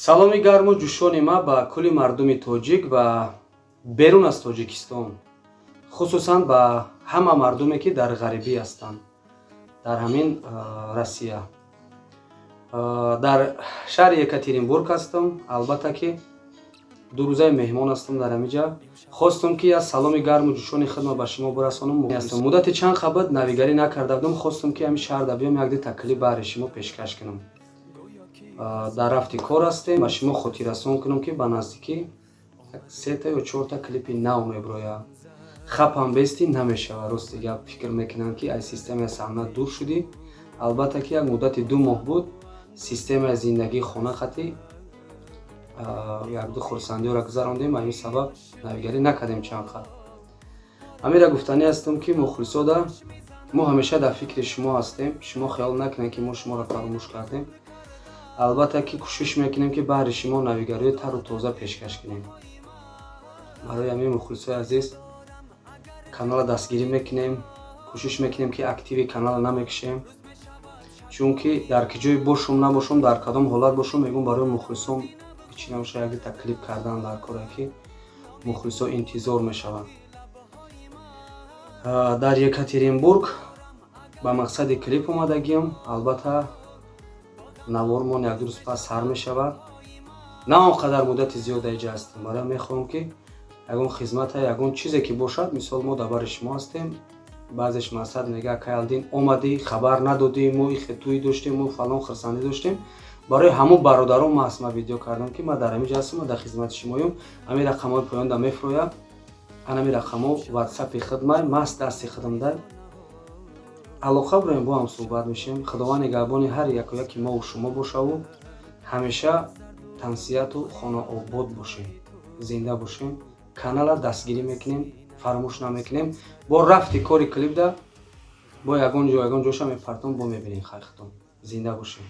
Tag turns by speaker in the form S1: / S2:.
S1: Саломи гарму ҷӯшони ма ба кулли мардуми тоҷик ва берун аз Тоҷикистон, хусусан ба ҳама мардуме, ки дар ғарибӣ ҳастанд, дар ҳамин Россия. Дар шаҳри Екатеринбург ҳастам. Албатта, ки 2 рӯзаи меҳмон ҳастам дар ҳамин ҷа. Хостум, ки аз саломи гарму ҷӯшони худма ба шумо бирасонам. Муддати чанд қабл навигарӣ накарда будам. Хостум, ки ҳамин шаҳрда биём, якдита клип баҳри шумо пешкаш кунам. Дар рафти кор ҳастем. Ба шумо хотиррасон кунам, ки ба наздикӣ сета ё чорта клипи нав мебирояд. Хапам бести намешавад. Рости гап, фикр мекунам, ки аз системаи саҳна дур шудӣ. Албатта, ки як муддати 2 моҳ буд, системаи зиндагии хона хати якду хурсандиёро гузарондем. Ба ин сабаб навигарӣ накардем чанд қад. Ҳамира гуфтанӣ ҳастам, ки мухлисода, мо ҳамеша дар фикри шумо ҳастем. Шумо хиёл накунед, ки мо шуморо фаромӯш кардем. Албатта, ки кӯшиш мекунем, ки баҳри шумо навигариҳои тару тоза пешкаш кунем. Барои ҳамин, мухлисои азиз, каналро дастгирӣ мекунем, кӯшиш мекунем, ки активи каналро намекушем, чунки дар ки ҷое бошум, набошум, дар кадом ҳолат бошум, мегӯм, барои мухлисон чӣ набоша, якдита клип кардан дар коре, ки мухлисо интизор мешаванд. Дар Екатеринбург ба мақсади клип омадагиам. Албатта, навормон як ду рӯз пас сар мешавад. На он қадар муддати зиёд иҷа ҳастем. Барои мехоҳам, ки ягон хизмата, ягон чизе ки бошад, мисол, мо дар бари шумо ҳастем. Баъзеш мақсад мега: «Кай, Алдин, омадӣ, хабар надодӣ, мо ихе тӯй доштем, мо фалон хурсандӣ доштем». Барои ҳамун бародарон ма ҳаст, ма видео кардам, ки ма дар ҳамин ҷа ҳастам ва дар хизмати шумоём. Ҳамин рақамҳои поёнда мефурояд. Анами рақамҳо ватсапи хидмай маст, дасти хидмдай алоқа бироем, бо ҳам суҳбат мешем. Худованд нигаҳбони ҳар яку яки мову шумо бошаву ҳамеша тансиҳату хонаобод бошем, зинда бошем. Канала дастгирӣ мекунем, фаромӯш намекунем. Бо рафти кори клипда бо ягон ҷо, ягон ҷоша мепартом, бо мебинем. Хайрхутон, зинда бошем.